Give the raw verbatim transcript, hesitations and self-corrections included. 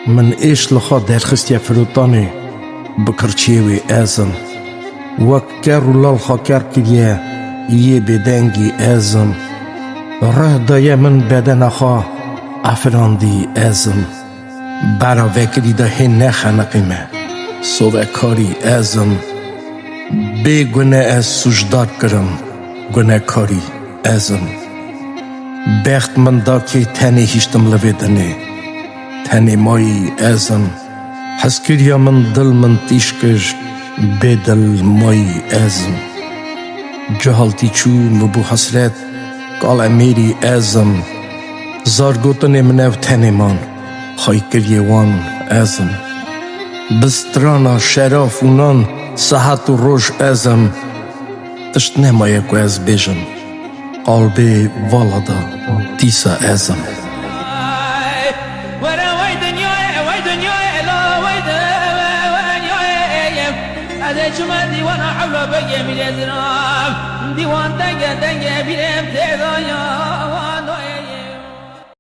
Min êş li xwe derxistiye firotanê, bi kirçiyê wê ez im. Wek ker û lal xwe ker kiriye, yê bêdengî ez im. Rih daye min bedena xwe, efirandî ez im. Bera vekirî de hê nexeniqîme, sovekarî ez im. Bê gune ez sûcdar kirim, gunekarî ez im. Bext min da kê tenê hiştim li vê dinê. Tenê mayî ez im. Hezkiriya min dil min tîj kir, bê dil mayî ez im. Cihaltî çû, min bû hesret, kal emêrî ez im. Zargotinê min ev tenê man, xaykiriyê wan ez im. Bi strana şeraf û nan, sihet û roj ez im. Tişt nemaye ku ez bêjim, qalbê vala da, dîsa ez im.